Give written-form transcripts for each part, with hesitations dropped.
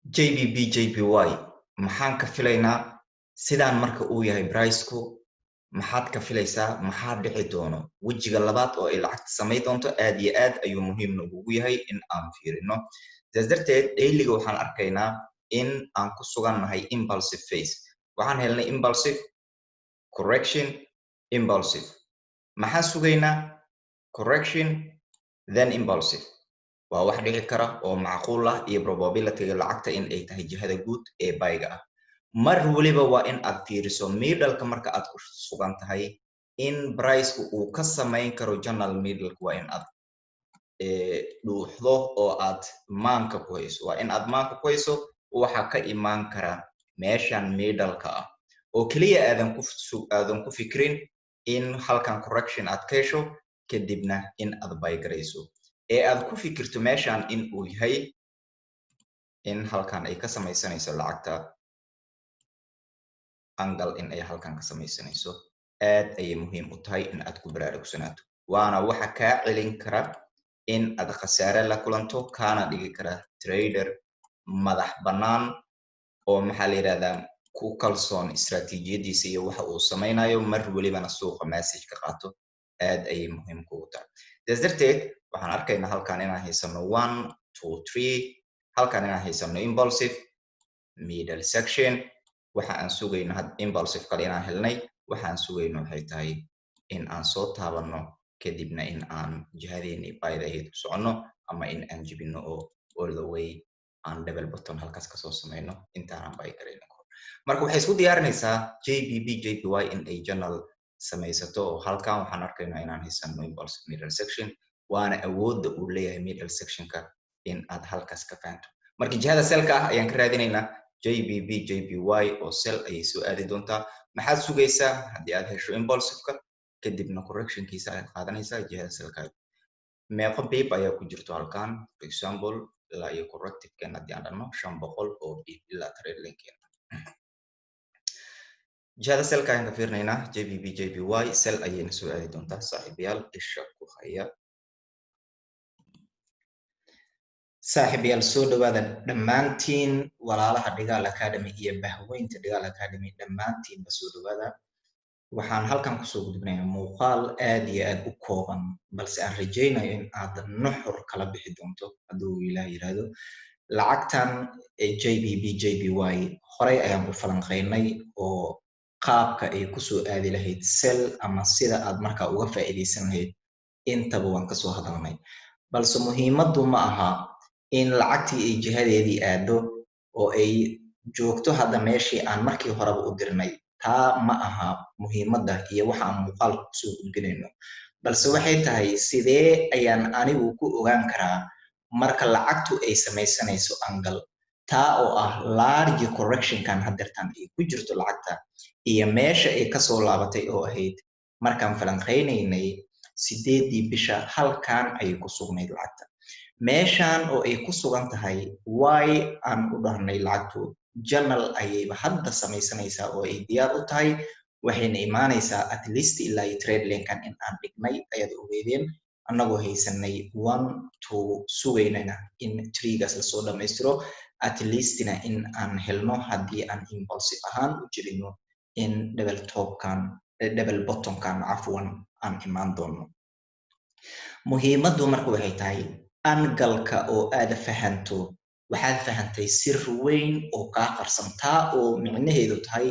GBP JPY maxaan ka filaynaa? Sidaan marka uu yahay priceku, maxaad ka filaysaa? Maxaa dhici doono wejiga labaad oo ay lacagta samay doonto? Aad iyo aad ayuu muhiim noogugu yahay in aan fiirino. Sidaas darteed dailyga waxaan arkaynaa in aan ku sugannahay impulsive phase. Waxaan helnay impulsive correction, impulsive. Maxaan sugaynaa? Correction, then impulsive. Waa wax dhici kara oo macquul ah iyo probabilityga lacagta in ay tahay jihada guud ee buyga ah. Mar weliba waa in aad fiiriso middleka marka aad ku sugan tahay in priceka uu ka samayn karo channel. Middleka waa in aad dhuuxdo oo aad maanka ku hayso. Waa in aad maanka ku hayso waxa ka imaan kara meeshan middleka ah oo keliya aadan ku fikrin in halkan correction aad ka hesho, kadibna in aad buy garayso, ee aad ku fikirto meeshan in uu yahay in halkan ay ka samaysanayso lacagta angle, in ay halkan ka samaysanayso. Aad ayay muhiim u tahay in aad ku baraarugsanaato, waana waxa kaa celin kara in aad khasaare la kulanto, kaana dhigi kara trader madax bannaan oo, maxaa la yidhahdaa, ku kalsoon istratijiyadiisa iyo waxa uu samaynayo, mar welibana suuqa message ka qaato. Aad ayay muhiim kugu tahay. Sidaas darteed waxaan arkaynaa halkan inaan haysano one, two, three, halkan inaan haysano impulsive middle section. Waxa aan sugayno impulsive kale inaan helnay. Waxa aan sugayno waxay tahay in aan soo taabanno, kadibna in aan jihadeeni buyda ahayd ku soconno, ama in aan jibino oo all the way aan double bottom halkaas kasoo samayno intaanan buy garayno. Marka waxay isku diyaarinaysaa GBP JPY in ay channel samaysato, oo halkan waxaan arkaynaa inaan haysano impulsive middle section. Waana awoodda uu leeyahay middle sectionka in aad halkaas ka fahanto. Marka jihada sellka ah ayaan ka raadinaynaa GBP JPY oo sell ayay soo aadi doontaa. Maxaad sugaysaa? Haddii aad hesho impulsiveka, kadibna correctionkiisa ayaad qaadanaysaa jihada sellka. Meeqo pip ayaa ku jirto halkan? For example, ilaa iyo correctivekeena haddii aan dhahno 500 oo pip ilaa trend linekeena, jihada sellka ayaan ka fiirinaynaa. GBP JPY sell ayayna soo aadi doontaa. Saaxiibayaal, isha ku haya. Saaxiibayaal, soo dhawaada dhammaantiin. Walaalaha Dhigaal Academy iyo bahweynta Dhigaal Academy, dhammaantiinba soo dhawaada. Waxaan halkan kusoo gudbinayaa muuqaal aad iyo aad u kooban, balse aan rajaynayo in aad nuxur kala bixi doonto hadduu Ilaah yiraahdo. Lacagtan GBP JPY horey ayaan u falanqaynay oo qaabka ay kusoo aadi lahayd sell ama sida aad markaa uga faa'iidaysan lahayd intaba waan kasoo hadalnay. Balse muhiimaddu ma aha in lacagtii ay jihadeedii aado oo ay joogto hadda meeshii aan markii horeba u dirnay. Taa ma aha muhiimadda iyo waxa aan muuqaalka kusoo gudbinayno, balse waxay tahay sidee ayaan anigu ku ogaan karaa marka lacagtu ay samaysanayso angle, taa oo ah large correctionkan haddeertan ay ku jirto lacagta iyo meesha ay kasoo laabatay oo ahayd markaan falanqaynaynay 8-dii bisha. Halkan ayay ku sugnayd lacagta. Meeshan oo ay ku sugan tahay, way aan u dhahnay lacagtu channel ayayba hadda samaysanaysaa oo ay diyaar u tahay, waxayna imaanaysaa at least ilaa iyo trend linekan in aan dhignay ayaad ogeydeen, annagoo haysanay one, two, sugaynana in threegaas lasoo dhammaystiro, at leastina in aan helno haddii aan impulsive ahaan u jebino in double topkan, double bottomkan cafwan, aan imaan doono. Muhiimaddu marka waxay tahay angleka oo aada fahanto. Waxaad fahantay sir weyn oo kaa qarsan, taa oo micnaheedu tahay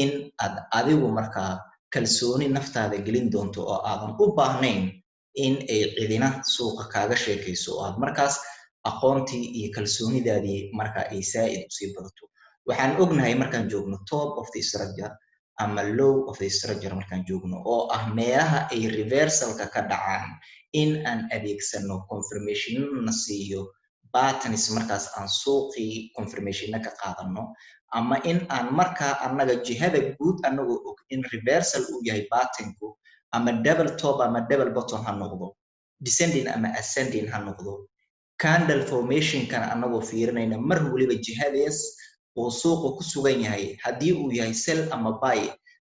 in aad adigu markaa kalsooni naftaada gelin doonto oo aadan u baahnayn in ay cidina suuqa kaaga sheekayso, oo aad markaas aqoontii iyo kalsoonidaadii marka ay saa'id usii badato. Waxaan ognahay markaan joogno top of the structure ama low of the structure, markaan joogno oo ah meelaha ay reversalka ka dhacaan, in aan adeegsano confirmationna siiyo patterns, markaas aan suuqii confirmationna ka qaadano, ama in aan markaa annaga jihada guud annagoo og in reversal uu yahay patternku, ama double top ama double bottom ha noqdo, descending ama ascending ha noqdo, candle formationkan annagoo fiirinayna mar weliba jihadees uu suuqa ku sugan yahay, haddii uu yahay sell ama buy,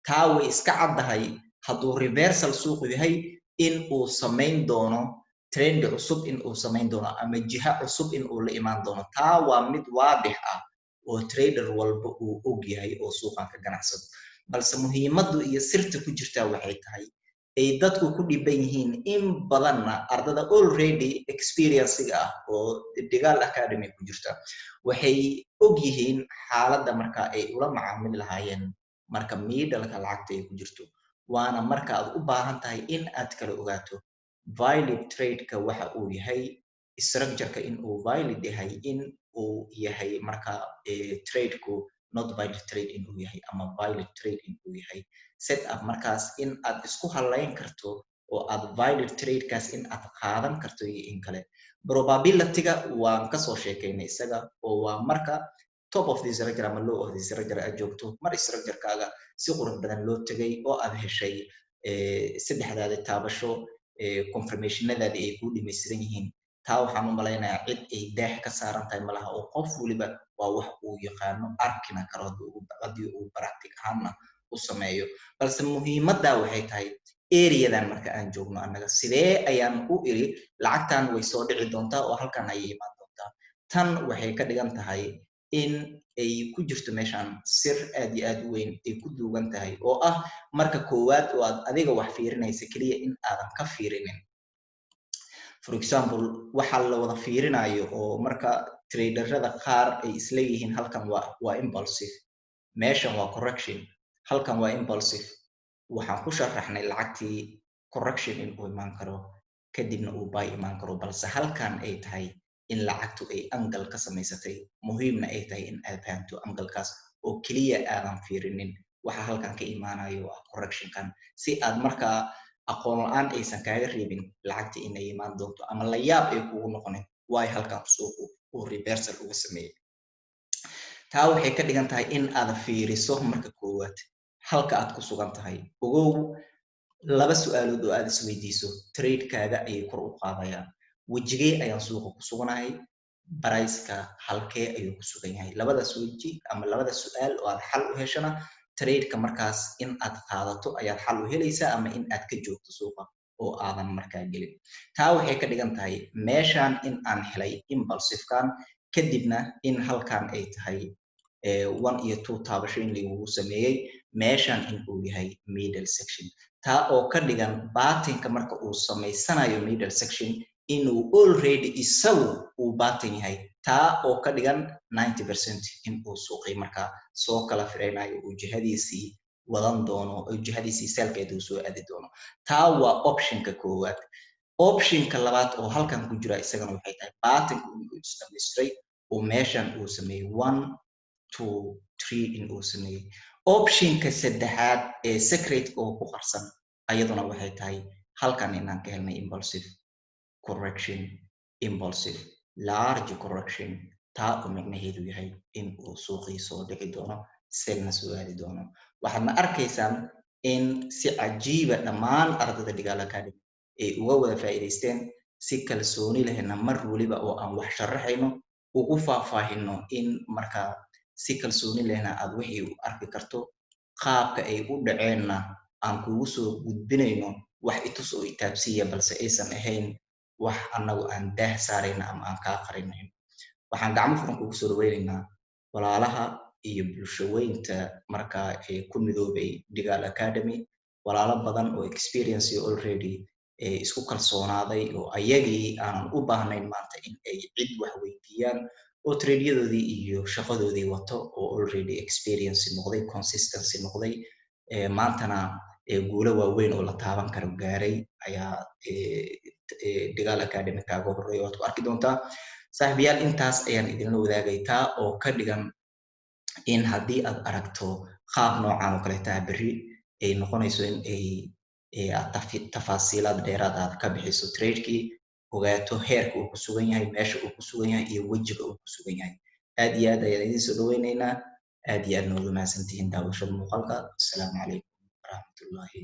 taa way iska caddahay hadduu reversal suuqu yahay in uu samayn doono. Trendi cusub in uu samayn doono ama jiha cusub in uu la imaan doono, taa waa mid waadix ah oo trader walba uu og yahay oo suuqan ka ganacsado. Balse muhiimaddu iyo sirta ku jirtaa waxay tahay ay dadku ku dhiban yihiin in badanna ardada already experiencega ah oo Dhigaal Academy ku jirta waxay og yihiin xaaladda marka ay ula macaamili lahaayeen marka middleka lacagta ay ku jirto, waana marka aad u baahan tahay in aad kala ogaato valid trade-ka waxa uu yahay, structure-ka in uu valid yahay, in uu yahay marka trade-ku not valid trade in uu yahay ama valid trade in uu yahay set up, markaas in aad isku halayn karto oo aad valid trade-kaas in aad qaadan karto iyo in kale. Probability-ga waan kasoo sheekaynay isaga, oo waa marka top of the structure ama low of the structure aad joogto, mar structure-kaaga si qurux badan loo tegay oo aad heshay saddexdaadi taabasho, confirmationadaadi ay kuu dhamaystiran yihiin. Taa waxaan u malaynayaa cid ay daah ka saaran tahay malaha, oo qof weliba waa wax uu yaqaano, arkina karo haddii uu practice ahaanna u sameeyo. Balse muhiimaddaa waxay tahay areadan marka aan joogno annaga, sidee ayaan u iri lacagtan way soo dhici doontaa oo halkan ayay imaan doontaa? Tan waxay ka dhigan tahay in ay ku jirto meeshan sir aad iyo aad u weyn ay ku duugan tahay, oo ah marka koowaad oo aad adiga wax fiirinaysa keliya in aadan ka fiirinin, for example, waxa la wada fiirinayo oo marka traderada qaar ay isleeyihiin halkan waa impulsive, meeshan waa correction, halkan waa impulsive. Waxaan ku sharaxnay lacagtii correction in uu imaan karo, kadibna uu buy imaan karo, balse halkan ay tahay in lacagtu ay angle ka samaysatay, muhiimna ay tahay in aad fahanto anglekaas oo keliya aadan fiirinin waxa halkan ka imaanayo ah correctionkan, si aad markaa aqoon la-aan aysan kaaga reebin lacagta inay imaan doonto ama la yaab ay kugu noqonin waayo halkan suuqu uu reversal uga sameeyey. Taa waxay ka dhigan tahay in aad fiiriso marka koowaad halka aad ku sugan tahay. Ogow, laba su-aalood oo aad isweydiiso tradekaaga ayay kor u qaadayaan: wejigee ayaan suuqa ku suganahay? Priceka halkee ayuu ku sugan yahay? Labadaas weji ama labada su-aal oo aad xal u heshana, tradeka markaas in aad qaadato ayaad xal u helaysaa ama in aad ka joogto suuqa oo aadan markaa gelin. Taa waxay ka dhigan tahay meeshan in aan helay impulsivekan, kadibna in halkan ay tahay one iyo two taabasho in lagugu sameeyey, meeshan in uu yahay middle section. Taa oo ka dhigan patternka marka uu samaysanayo middle section inuu already isagu uu pattern yahay, taa oo ka dhigan 90% in uu suuqii markaa soo kala firaynayo, uu jihadiisii wadan doono oo jihadiisii sellkeeda uu soo aadi doono. Taa waa optionka koowaad. Optionka labaad oo halkan ku jira isagana waxay tahay patternka inuu isdhamaystiray oo meeshan uu sameeyey one, two, three in uu sameeyey. Optionka saddexaad ee secretka oo ku qarsan ayaduna waxay tahay halkan inaan ka helnay impulsive correction, impulsive large correction, taa oo micnaheedu yahay in uu suuqii soo dhici doono, sellna soo aadi doono. Waxaadna arkaysaan in si cajiiba dhammaan ardada Dhigaal Academy ay uga wada faa'iidaysteen, si kalsooni lehna mar weliba oo aan wax sharaxayno ugu faahfaahino, in markaa si kalsooni lehna aad wixii u arki karto, qaabka ay u dhaceenna aan kugu soo gudbinayno wax itus oo itaabsiiya, balse aysan ahayn wax annagu aan daah saarayna ama aan kaa qarinayn. Waxaan gacmo furan kugu soo dhaweynaynaa walaalaha iyo bulshaweynta markaa ee ku midoobay Dhigaal Academy, walaalo badan oo experience already isku kalsoonaaday oo ayagii aanan u baahnayn maanta in ay cid wax weydiiyaan, oo tradeyadoodii iyo shaqadoodii wato, oo already experience noqday, consistency noqday, maantana guulo waaweyn oo la taaban karo gaaray ayaa Dhigaal Academy kaaga horreeya, waad ku arki doontaa. Saaxiibayaal, intaas ayaan idinla wadaagay, taa oo ka dhigan in haddii aad aragto qaab noocan oo kaleeta ah berri ay noqonayso in ay aad tafaasiilaad dheeraad aad ka bixiso tradekii, ogaato heerka uu ku sugan yahay, meesha uu ku sugan yahay iyo wejiga uu ku sugan yahay. Aad iyo aad ayaan idiin soo dhaweyneynaa, aad iyo aad nooga mahadsantihiin daawashada muuqaalka. Assalaamu calaykum waraxmatullaahi.